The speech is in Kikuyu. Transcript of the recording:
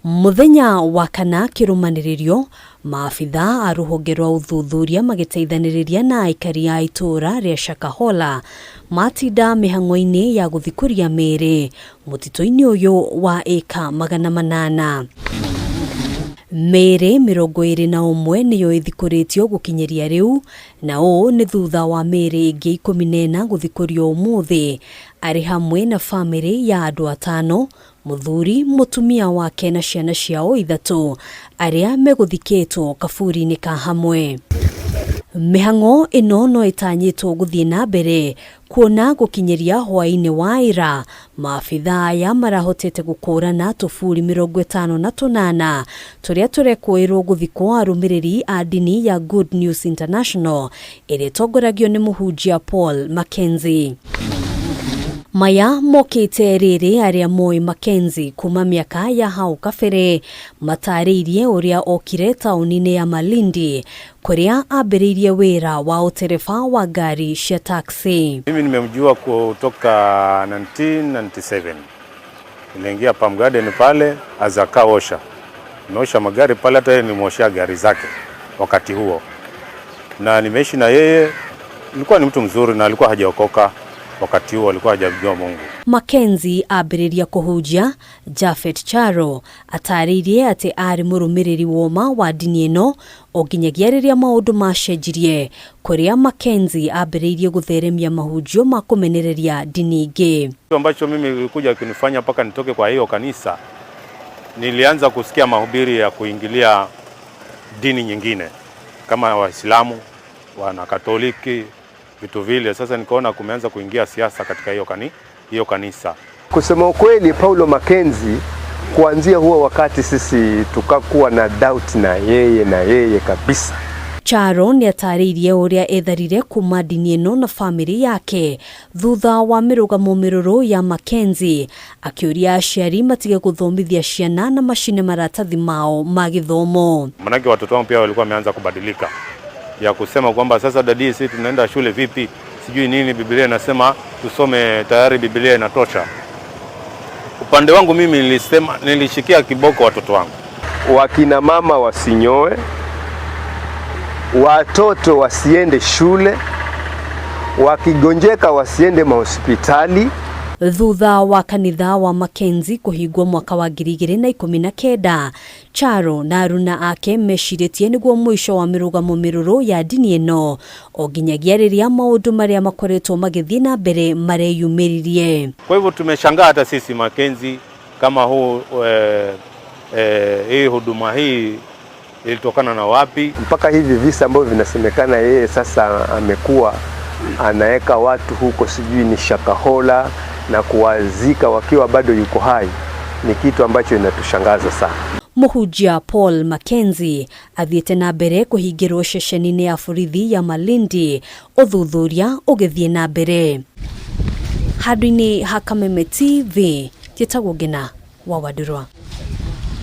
Mũthenya wa kana kĩrũmanĩrĩrio, maabitha a rũhonge rwa ũthuthuria magĩteithanĩrĩria na aikari a itũũra rĩa Shakahola matinda mĩhang'o-inĩ ya gũthikũria mĩĩrĩ mũtitũ-inĩ ũyũ wa ĩka 800. Mĩĩrĩ 21 nĩyo ĩthikũrĩtio gũkinyĩria rĩu, na ũũ nĩ thutha wa mĩĩrĩ ĩngĩ 14 gũthikũrio ũmũthĩ, arĩ hamwe na bamĩrĩ ya andũ atano, mũthuri, mũtumia wake na ciana ciao ithatũ, arĩa megũthikĩtwo kaburi-inĩ ka hamwe. Mĩhang'o ĩno no ĩtanyĩtwo gũthiĩ na mbere kuona gũkinyĩria hwaĩ-inĩ wa ira, maabitha aya marahotete gũkũrana tũburi 58 tũrĩa tũrekũĩrwo gũthikwo arũmĩrĩri a ndini ya Good News International ĩrĩa ĩtongoragio nĩ mũhunjia Paul Mackenzie. Maya mokĩte rĩrĩ arĩa moĩ Mackenzie kuma mĩaka ya hau kabere matarĩirie ũrĩa okire taũni-inĩ ya Malindi kũrĩa ambĩrĩirie wĩra wa ũtereba wa ngari cia taxi. Mimi nimemjua kutoka 1997. Niliingia Palm Garden pale as a car washer. Nimeosha magari pale, hata yeye nimeoshea gari zake wakati huo, na nimeishi na yeye. Alikuwa ni mtu mzuri na alikuwa hajaokoka wakati huo, alikuwa hajamjua Mungu. Mackenzie ambĩrĩria kũhunjia, Japhet Charo atarĩirie atĩ arĩ mũrũmĩrĩri woma wa ndini ĩno o nginyagia rĩrĩa maũndũ macenjirie kũrĩa Mackenzie ambĩrĩirie gũtheremia mahunjio ma kũmenereria ndini ingĩ. Kitu ambacho mimi ilikuja kunifanya mpaka nitoke kwa hiyo kanisa, nilianza kusikia mahubiri ya kuingilia dini nyingine kama Waislamu, wana Katoliki, vitu vile. Sasa nikaona kumeanza kuingia siasa katika hiyo kanisa. Kusema ukweli, Paulo Mackenzie kuanzia huo wakati sisi tukakuwa na doubt na yeye kabisa. Charo nĩ atarĩirie ũrĩa etharire kuma ndini ĩno na bamĩrĩ yake thutha wa mĩrũgamo mĩrũrũ ya Mackenzie, akĩũria aciari matige gũthomithia ciana na macine maratathi mao ma gĩthomo. Manake watoto wangu pia walikuwa wameanza kubadilika ya kusema kwamba sasa daddy, sisi tunaenda shule vipi? Sijui nini, Biblia inasema tusome, tayari Biblia inatosha. Upande wangu mimi nilisema, nilishikia kiboko watoto wangu. Wakina mama wasinyoe, watoto wasiende shule, wakigonjeka wasiende mahospitali. Thutha wa kanitha wa Mackenzie kũhingwo mwaka wa 2019, Charo na aruna ake mecirĩtie nĩguo mũico wa mĩrũgamo mĩrũrũ ya ndini ĩno o nginyagia rĩrĩa maũndũ marĩa makoretwo magĩthiĩ na mbere mareyumĩririe. Kwa hivyo tumeshangaa hata sisi Mackenzie kama huu hii huduma hii ilitokana na wapi? Mpaka hivi visa ambavyo vinasemekana yeye sasa amekuwa anaweka watu huko sijui ni Shakahola na kuwazika wakiwa bado yuko hai, ni kitu ambacho inatushangaza sana. Mũhunjia Paul Mackenzie athiĩte na mbere kũhingĩrwo ceceni-inĩ ya borithi ya Malindi, ũthuthuria ũgĩthiĩ na mbere. Handũ-inĩ ha Kameme TV, njĩtagwo Ngina wa Wandurwa.